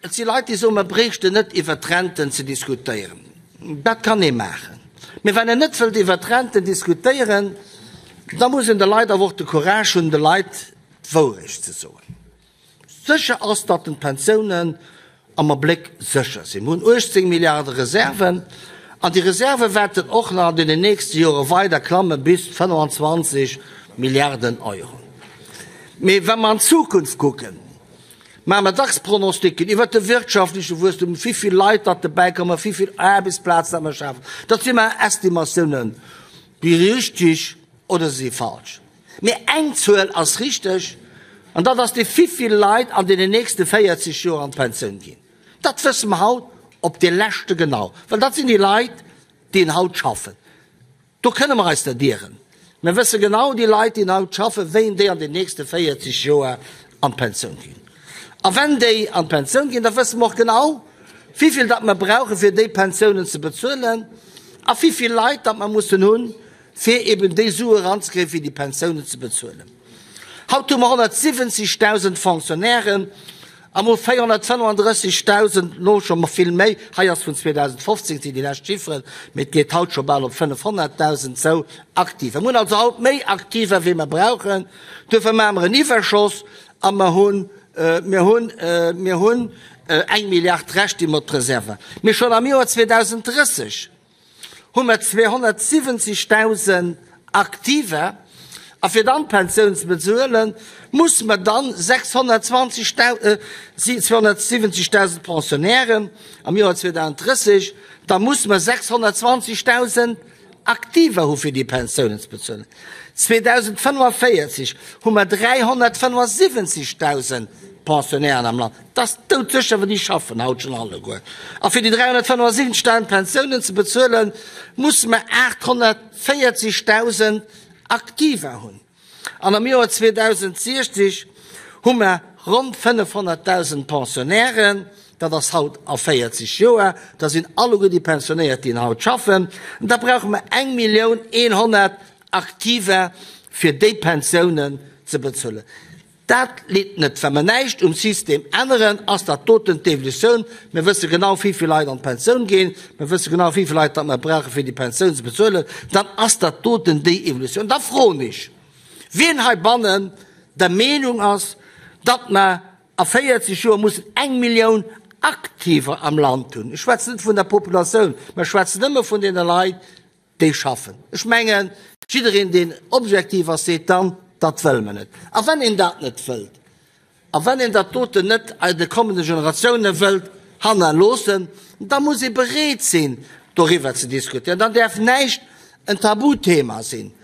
Et si Leit, déi soen, mer bréichten net iwwert d'Renten ze diskutéieren. Dat kann ee maachen. Mee wann een net wëllt iwwert d'Renten diskutéieren, da muss een de Leit awer och de Courage hunn, de Leit d'Wourecht ze soen. Sécher ass, datt den d'Pensiounen am Abléck sécher sinn. Mer hunn 18 Milliarde Reserven an déi Reserve wäerten och nach an deenen nächste Jore weider klamme bis 25 Milliarden Euro. Mee wa mer an d'Zukunft kucken, maache mer dacks Pronosticken iwwert de wirtschaftleche Wuesstum, wéi vill Leit datt dobäikommen, wéi vill Aarbechtsplazen datt mer schafen. Dat si mar Estimatiounen, déi richtig oder si falsch. Mee eng Zuel ass richteg, an dat ass déi, wéi vill Leit an deenen nächste 40 Joer an d'Pensioun ginn. Dat wësse mer haut op de leschte genau, well dat sinn déi Leit, déi haut schaffen. Do kënne mer eis net ieren. Mir wësse genau, déi Leit, déi haut schaffen, wéi déi an den nächste 40 Joer an d'Pensioun ginn. A wenn déi an d'Pensioun ginn, da wësse mer och genau, wéi vill datt mer brauchen, fir déi Pensiounen ze bezuelen a wéi vill Leit datt mer mussen hunn, fir eben déi Sue eranzekréien, fir déi Pensiounen ze bezuelen. Haut hu mer 170.000 Fonctionnairen a mol 435.000, elo scho vill méi, hei ass vun 2015 sinn déi lescht Chifferen, mee et geet haut scho bal op 500.000 zou, Aktiver. Mir hunn also haut méi Aktiver, wéi mer brauchen. Duerfir maache mer en Iwwerschoss a mer hunn, mir hunn, mir hunn eng Milliard Rescht, déi mer op d'Reserve. Mee schonn am Joer 2030 hu mer 270.000 Aktiver, a fir dann d'Pensioun ze bezuelen, musse mer dann 270.000 Pensionnairen am Joer 2030, da musse mer 620.000 Aktiver hu fir déi Pensiounen ze bezuelen. 2045 hu mer 375.000 Pensionnairen am Land. Dat ass doudsécher, well déi schaffen haut schonn alleguer. A fir déi 375.000 Pensiounen ze bezuelen, musse mer 840.000 Aktiver hunn. An am Joer 2060 hu mer ronn 500.000 Pensionnairen, dat ass haut a 40 Joer, da sinn alleguer déi Pensionéiert, déi haut schaffen. An da brauche mer 1.100.000 Aktiver, fir déi Pensiounen ze bezuelen. Dat leet net. Wa mer näischt um System änneren, ass dat doten d'Evolutioun. Mir wësse genau, wéi vill Leit an d'Pensioun ginn. Mir wësse genau, wéi vill Leit datt mer brauchen, fir déi Pensioun ze bezuelen. Dann ass dat doten déi Evolutioun. Da froen ech, wien heibannen der Meenung ass, datt mer a 40 Joer mussen eng Millioun Aktiver am Land hunn. Ech schwätzen net vun der Populatioun, mä ech schwätzen nëmme vun deene Leit, déi schaffen. Ech mengen, jiddereen, deen objektiv ass, seet dann, dat wëlle mer net. A wann een dat net wëllt, a wann een dat doten net de kommende Generatioune wëllt hannerloossen, da muss ee bereet sinn, doriwwer ze diskutieren. Dann däerf näischt en Tabuthema sinn.